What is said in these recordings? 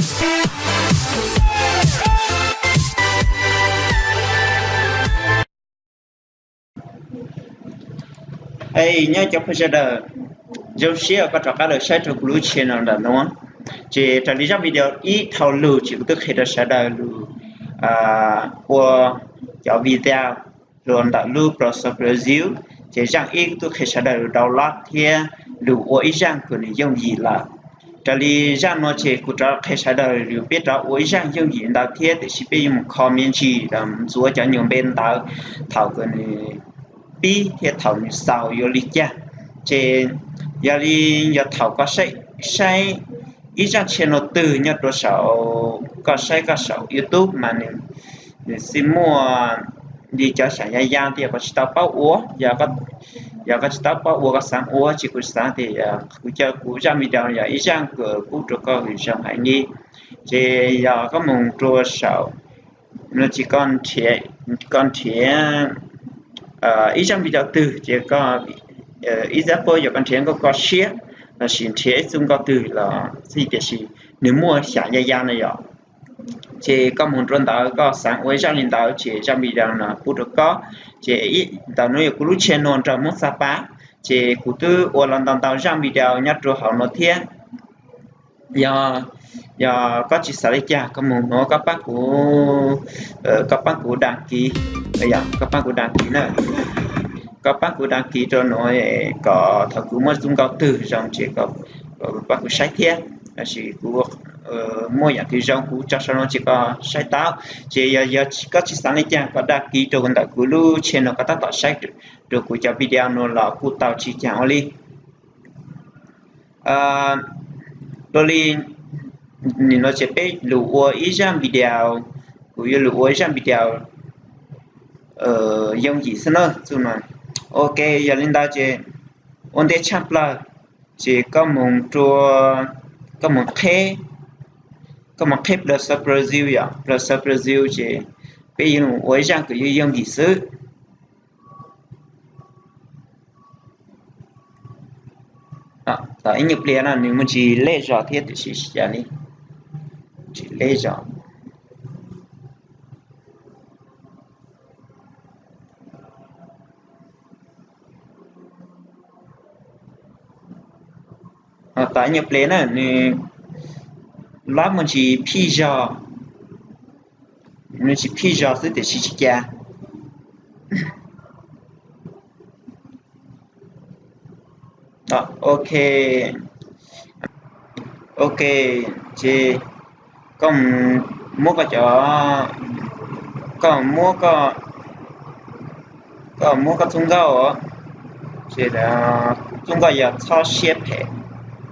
Nyob cov phooj ywg sawv daws, zoo siab koj rov qab los saib rau kuv lub channel ntawm no. Ces raws li zaj video ib dhau los ces kuv twb qhia rau sawv daws lus ua cov video los ntawm lub browser Brazil, ces zaj ib kuv twb qhia sawv daws lus download thiab lus ua ib zaj kom nws yooj yim lawm. Raws li zaj no ces kuv rov qhia sawv daws lus peb rov ua ib zaj yooj yim ntawd thiab, tiam sis peb yuav mus kho me ntsis los ntxuav cov nyuag npe ntawd thaum uas nws pib thiab thaum nws xaus yuav li cas. Ces yog li, yog thaum koj saib ib zaj channel twg nyob rau saum, koj saib koj saum YouTube mas nws xij muaj li cov sam ya ya tias koj tsis tau paub ua, yog koj tsis tau paub ua koj xav ua ces kuv xav tias kuv coj kuv zaj video yog ib zaj kom pub rau koj zoo hais li. Ces yog koj mus rau saum no ces koj nrhiav ib zaj video twg ces koj, ib zaj pab yog koj nrhiav nkauj koj siab lossis nrhiav ib txuj nkauj twg los xij, tiam sis nws muaj sam ya ya no yom. Ces koj mus rau ntawd koj xav ua ib zaj li ntawd ces zaj video no pub rau koj. Ces ntawm no yog kuv lub channel nrog Hmoob Xa Pab, ces kuv twb ua los ntau ntau zaj video nyob rau hauv no thiab. Yog, yog koj tsis xav li cas koj mus no koj pab kuv, koj pab kuv đăng ký, koj pab kuv đăng ký na. Koj pab kuv đăng ký rau no kom thaum kuv muaj txuj nkauj twg zoo ces koj pab kuv saib thiab. Lossis kuv muaj yam twg zoo kuv tso sau no ces koj saib tau. Ces yog, yog koj tsis xav li cas koj đăng ký rau ntawm kuv lub channel no koj tab tom saib rau kuv cov video no los kuj tau tsis cas ua li. Dua li nim no ces peb lus ua ib zaj video, kuv yuav lus ua ib zaj video yooj yim xwb na txuj no. Ok, yog li ntawd ces ua ntej tshaj plaws ces koj mus rau, koj mus qheb, koj mus qheb browser Brazil yom, browser Brazil ces peb yuav ua ib zaj kom yooj yooj yim xwb. Tos ib nyuag pliag no nws muaj ntsis lej zog thiab tiam sis tsis cas li, ntsis lej zog. Tos ib nyuag pliag na nws lab muaj ntsis phij zog, nws tsis phij zog xwb tiam sis tsis cas. Ok, ok, ces koj muab koj cov, koj muab, koj muab koj txuj nkauj, ces txuj nkauj yog txhob siab phem,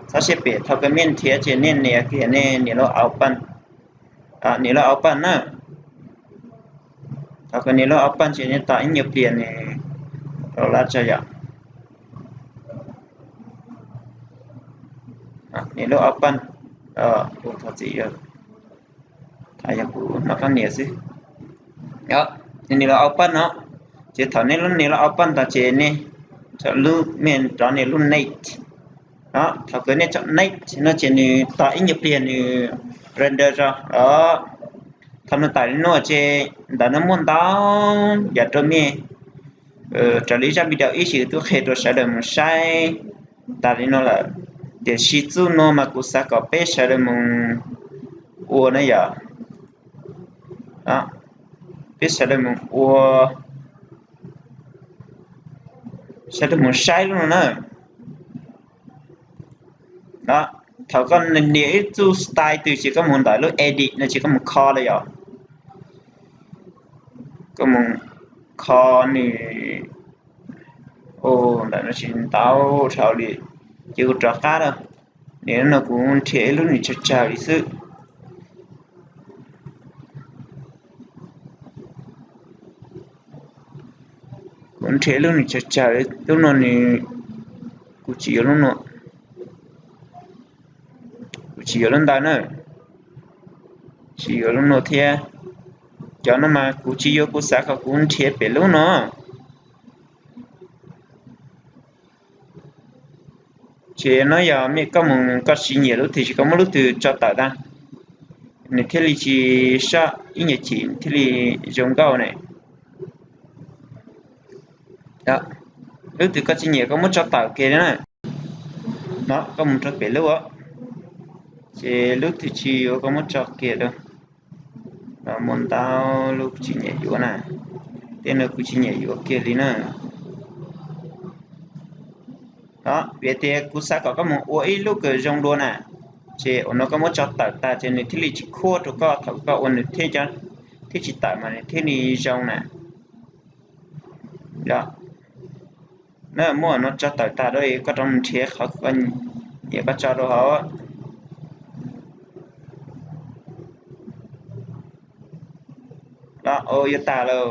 txhob siab phem. Thaum koj nias nrhiav ces nej nias kiag nej nias lub open, nias lub open na. Thaum koj nias lub open ces nej tos ib nyuag pliag nws rau lab tso yom. Nias lub open, thov txim, yog kuv hnov qab nias xwb. Nias lub open no, ces thaum nej lub nias lub open tas ces nej rov lub, nej rov nias lub next. Thaum koj nias tso next no ces nws tos ib nyuag pliag nws render zog os. Thaum nws tawm li no ces ntawm no muaj ntau yam rau mej. Raws li zaj video ib ces twb qhia rau sawv daws mus saib tas li no lawm, tiam sis txuj no mas kuv xav kom peb sawv daws mus ua na yom. Peb sawv daws mus ua, sawv daws mus saib lub no na. Thaum koj nias ib txuj style twg ces koj mus ntawm lub edit no ces koj mus kho lawm yom. Koj mus kho nws, ntawm no tsis ntau dhau li, ces kuv rov qab na. Nim no kuv nrhiav ib lub nws tsawg tsawg li xwb. Kuv nrhiav ib lub nws tsawg tsawg li, lub no nws, kuv tsis yuav lub no, kuv tsis yuav lub ntawd na, tsis yuav lub no thiab. Cov no mas kuv tsis yuav, kuv xav kom kuv nrhiav pem lub no. Ces no yog mej koj mus koj siv nyiam lub twg ces koj muab lub twg tso tawm tag. nws thiaj li tsis saj ib nyuag chim thiaj li zoo nkauj ne. Lub twg koj tsis nyiam koj muab tso tawm kiag li na. No koj mus rau pem lub, ces lub twg tsis yuav koj muab tso kiag rau. Muaj ntau lub kuv tsis nyiam yuav na, tej no kuv tsis nyiam yuav kiag li na. Vim tias kuv xav kom koj mus ua ib lub kws zoo dua na, ces ua no koj muab tso tawm tag ces nws thiaj li tsis khuab rau koj, thaum koj ua nws thiaj tsis tawm mas nws thiaj li zoo na. Na muab no tso tawm tag rau, koj rov mus nrhiav qhov koj nyiam koj tso rau hauv. Yuav tag lawm,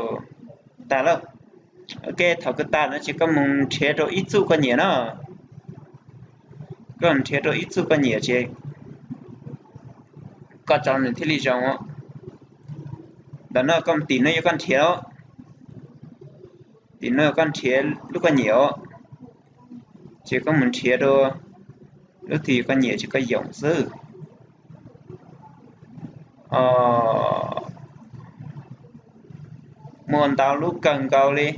tag lawm. Ok, thaum kws tag no ces koj mus nrhiav rau ib txuj koj nyiam na. Koj nrhiav rau ib txuj koj nyiam ces koj tso nws thiaj li zoo. Ntawm no koj mus tim no yog koj nrhiav, tim no yog koj nrhiav lub koj nyiam, ces koj mus nrhiav rau lub twg koj nyiam ces koj yoom xwb. Muaj ntau lub kawg nkaus li.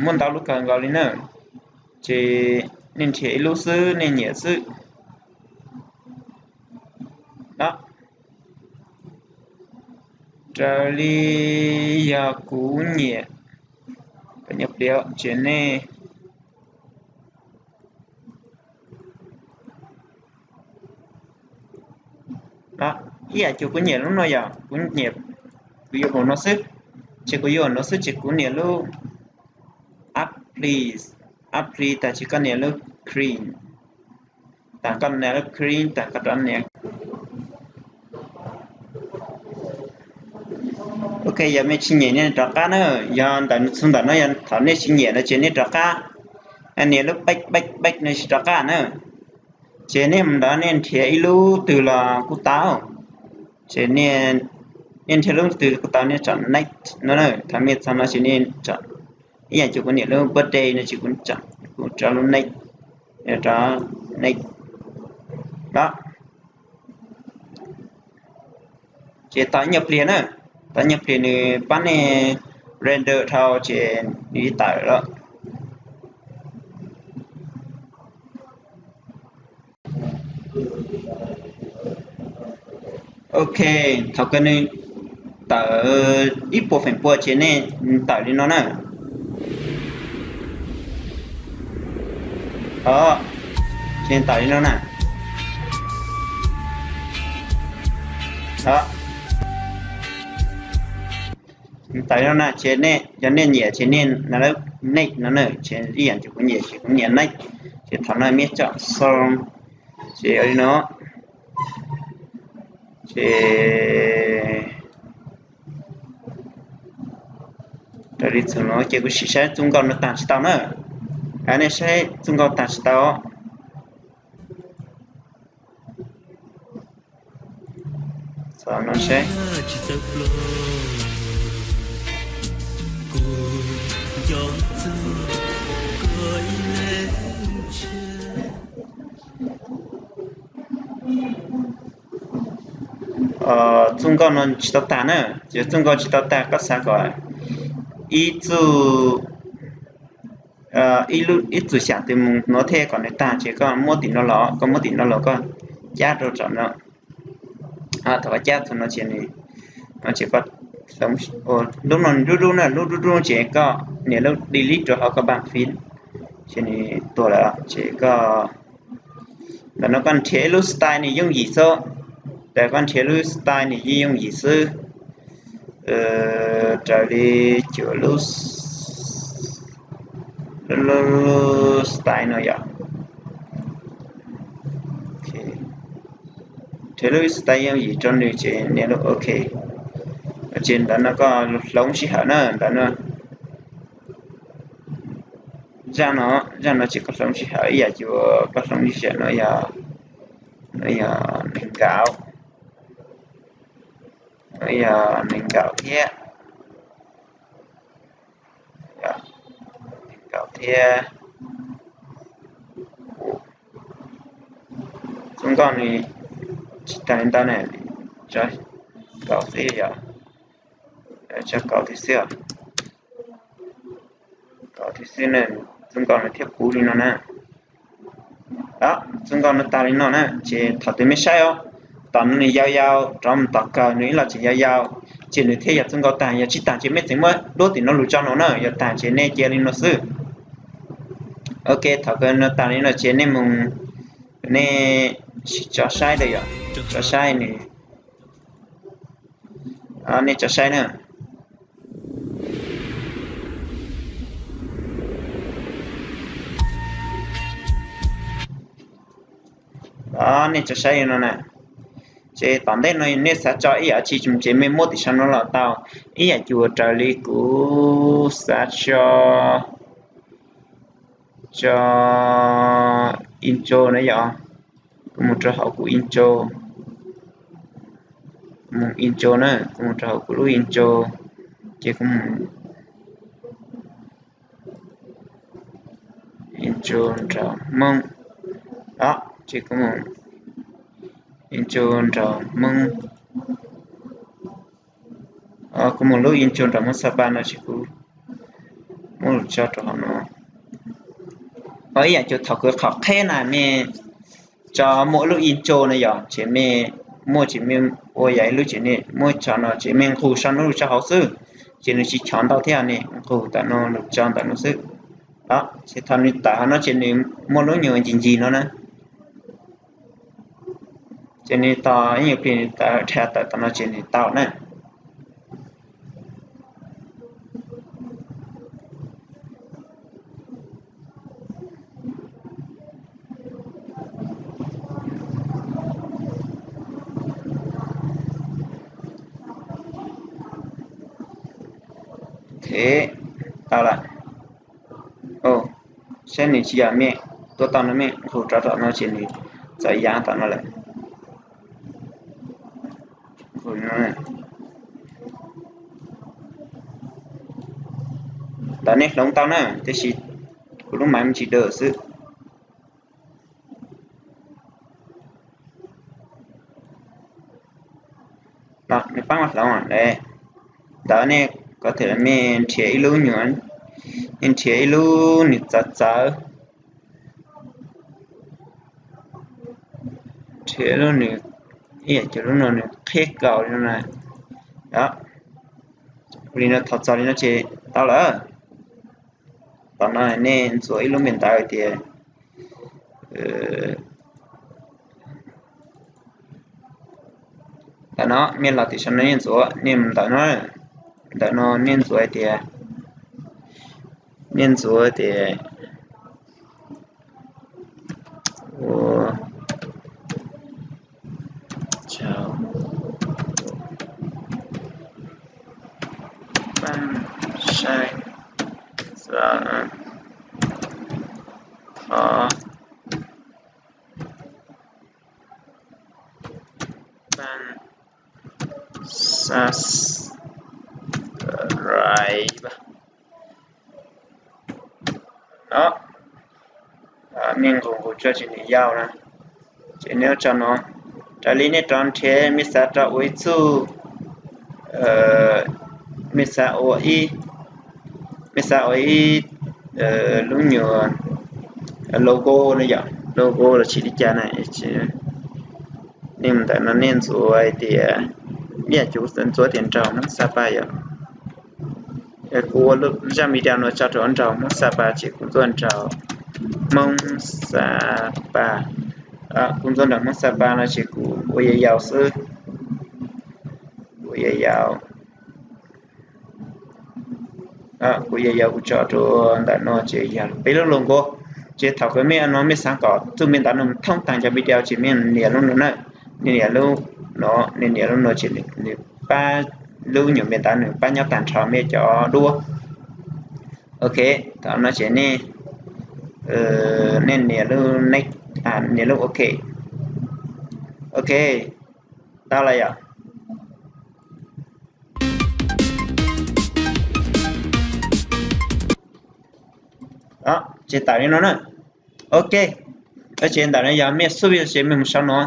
Muaj ntau lub kawg nkaus li na, ces nej nrhiav ib lub xwb nej nyiam xwb. Raws li yog kuv nyiam, ces nej ib yam cuag kuv nyiam lub no yog kuv nyiam, kuv yuav hauv no xwb, ces kuv yuav hauv no xwb ces kuv nias lub apply, apply tag ces koj nias lub create, tag koj nias lub create tag koj rov nias. Ok, yog nej tsis nyiam nej rov qab na, yog ntawm txug ntawm no yog thaum nej tsis nyiam no ces nej rov qab, nias lub back back back no tsis rov qab na. Ces nej mus ntawd nej nrhiav ib lub twg los kuj tau, ces nej nrhiav lub twg kuj tau nej tsom next no na. Thaum nej txog no ces nej tsom, ib yam cuag kuv nias lub birthday no ces kuv tsom lub next, rov next. Los ces tos ib nyuag pliag na, tos ib nyuag pliag nws pab nej render dhau ces nws tawm lawm. Ok, thaum kawg nws tawm ib puas feem pua ces nej tawm li no na. Ces tawm li no na. Tawm li no na ces nej, yog nej nyiam ces nej nias lub next no na, ces ib yam cuag kuv nyiam ces kuv nias next, ces thaum no nej tsom xoo, ces ua li no, ces raws li txog no ces kuv sim saib txuj nkauj no tag tsis tau na. Nej saib txuj nkauj tag tsis tau. Txog no saib. Txuj nkauj no tsis tau tag na, ces txuj nkauj tsis tau tag koj xav kom ib txuj, ib lub, ib txuj xyam twg mus no thiaj kom nws tag ces koj muab tim no los, koj muab tim no los koj cab rau tsom no. Thaum koj cab txog no ces nws, no ces koj, lub no dub dub na, lub dub dub ces koj nias lub delete rau hauv koj npaj fij, ces nws tuag lawm ces koj, ntawm no koj nrhiav ib lub style nws yooj yim xwb, ntawm koj nrhiav lub style nws yeej yooj yim xwb. Raws li cuag lub, lub style no yom. Nrhiav lub style yooj yim rau nws ces nias lub ok. Ces ntawm no koj hloov sij hawm na, ntawm no, zaj no, zaj no ces koj hloov sij hawm ib yam cuag koj hloov sij hawm no yog, no yog nees nkaum, no yog nees nkaum thiab. Kaum thiab, txuj nkauj nws tsis tag li ntawd na, tso kaum xwb yom, tso kaum thiab xwb, kaum thiab xwb na, txuj nkauj nws thiaj puv li no na. Txuj nkauj no tag li no na, ces thaum twg mej saib os, tom no nws yau yau rov mus tom kawg nws ib los tseem yau yau, ces nws thiaj yog txuj nkauj tag, yog tsis tag ces mej tseem muab duab tim no lug tso no na, yog tag ces nej cia li no xwb. Ok, thaum kawg no tag li no ces nej mus, nej sim tso saib da yom, tso saib nws, nej tso saib na. Nej tso saib li no na, ces tom ntej no nej xav tso ib yam tsi ces mej muab tim sau no los tau, ib yam cuag raws li kuv xav tso, tso intro na yom, kuv mus rau hauv kuv intro, mus intro na, kuv mus rau hauv kuv lub intro, ces kuv mus intro nraug Hmoob, ces kuv mus intro nraug Hmoob, kuv mus lub intro nraug Hmoob Xab Pas no ces kuv muab lug tso rau hauv no. Ho ib yam cuag thaum kws qhov qheb na mej tso muaj ib lub intro no yom, ces mej muaj ces mej ua yam ib lub ces nej muab tso no ces mej nqus sau no lug tso hauv xwb, ces nws tsis chov ntau thiab, nej nqus tawm no lug tso ntawm no xwb. Ces thaum nws tawm hauv no ces nws muaj lub nyuag ncig ncig no na. Ces nws tos ib nyuag pliag nws tawm dhia tawm tom no ces nws tau na. Tau lawm. Saib nws tsis yog mej tuaj tau no, mej nqus rov tom no ces nws txawm yaav tom no lawm. Ntawd nej hloov tau na, tiam sis kuv lub maiv tsis dawm xwb. Nws paab hloov le. Ntawd nej ko tw mej nrhiav ib lub nyuag, nej nrhiav ib lub nws txawv txawv, nrhiav lub nws, ib yam cuag lub no nws qheb kaus li no na. Ua li no thov txog li no ces tau lawm. Tom no nej ntxuav ib lub npe ntawv tias, ntawm no mej los tim sau no nej ntxuav, nej mus ntawm no, ntawm no nej ntxuav tias, nej ntxuav tias ua tsaug, pab saib, thov pab subscribe no. Nej nqus nqus tso ces nws yau na, ces nej ua tso no. Raws li nej rov nrhiav, mej xav rau ua ib txuj, mej xav ua ib, mej xav ua ib lub nyuag logo no yom, logo los tsis li cas na. Nej mus ntawm no nej ntxuav hais tias, ib yam cuag ntxuav tias nraug Hmoob Xab Pas yom. Kuv ua zaj video no tso rau nraug Hmoob Xab Pas ces kuv ntxuav nraug Hmoob Xab Pas, kuv ntxuav nraug Hmoob Xab Pas no ces kuv ua yau yau xwb, ua yau yau. Kuv yau yau kuv tso rau ntawm no ces yog peb lub logo. Ces thaum kawg mej no mej xav kom txuj npe ntawv no thoob tag cov video ces mej nias lub no na, nej nias lub no, nej nias lub no ces nws pab, lub nyuag npe ntawv nws pab nyob tag nrho mej cov duab. Ok, thaum no ces nej, nej nias lub next, nias lub ok. Ok, tau lawm yom. Ces tawm li no na. Ok, ces ntawm no yog mej xub video ces mej mus sau no.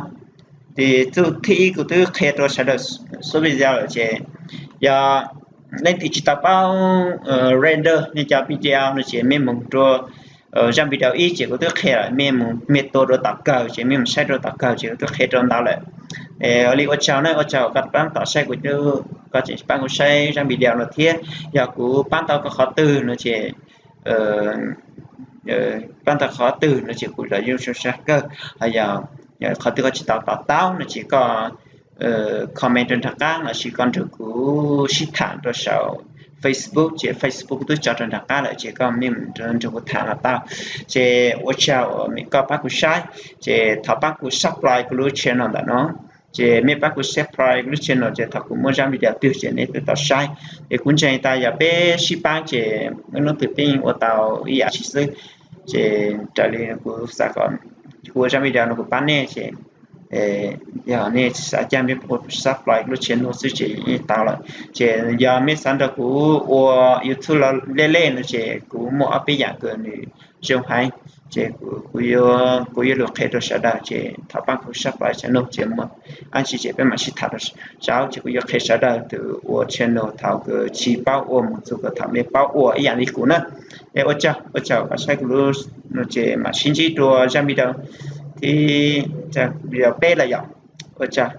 Ces txuj thib ib kuv twb qhia rau sawv daws xub video lawm ces yog leej twg tsis tau paub render nej cov video no ces mej mus rau zaj video ib ces kuv twb qhia lawm, mej mus mej tua rau tom kawg ces mej mus saib rau tom kawg ces kuv twb qhia rau ntawd lawm. Ua li ua tsaug na, ua tsaug koj pab tom saib kuv, koj tseem pab kuv saib zaj video no thiab yog kuv pab tau koj qhov twg no ces pab tau qhov twg no ces kuv los yeej zoo sab kawg. Ho yog qhov twg koj tsis tau to taub no ces koj comment rau nram qab lossis koj nrog kuv sib tham rau saum Facebook ces Facebook twb tso rau nram qab lawm ces koj mej nrog kuv tham los tau. Ces ua tsaug uas koj pab kuv saib, ces thov pab kuv subscribe kuv lub channel ntawm no. Ces mej pab kuv subscribe kuv lub channel ces thaum kuv muaj zaj video twg ces nej twb tau saib. Es kuv ntseeg tas yog peb sib pab ces hnub twg peb yeej ua tau ib yam si xwb. Ces raws li kuv xav kom kuv ua zaj video no kuv pab nej ces yog nej xav caj mej pab kuv subscribe kuv lub channel xwb ces yeej tau lawm. Ces yog mej xav nrog kuv ua YouTube lej lej no ces kuv muaj ob peb yam kws nws zoo heev ces kuv yuav lug qhia rau sawv daws ces thov pab kuv subscribe channel ces muaj dab tsi ces peb mam sib tham rau saum ces kuv yuav qhia sawv daws tus ua channel thaum kws tsis paub ua mus txug kws thaum mej paub ua ib yam li kuv na. Es ua tsaug, ua tsaug koj saib kuv lub no ces mam sib ntsib rau zaj video thib, video peb lawm yom. Ua tsaug.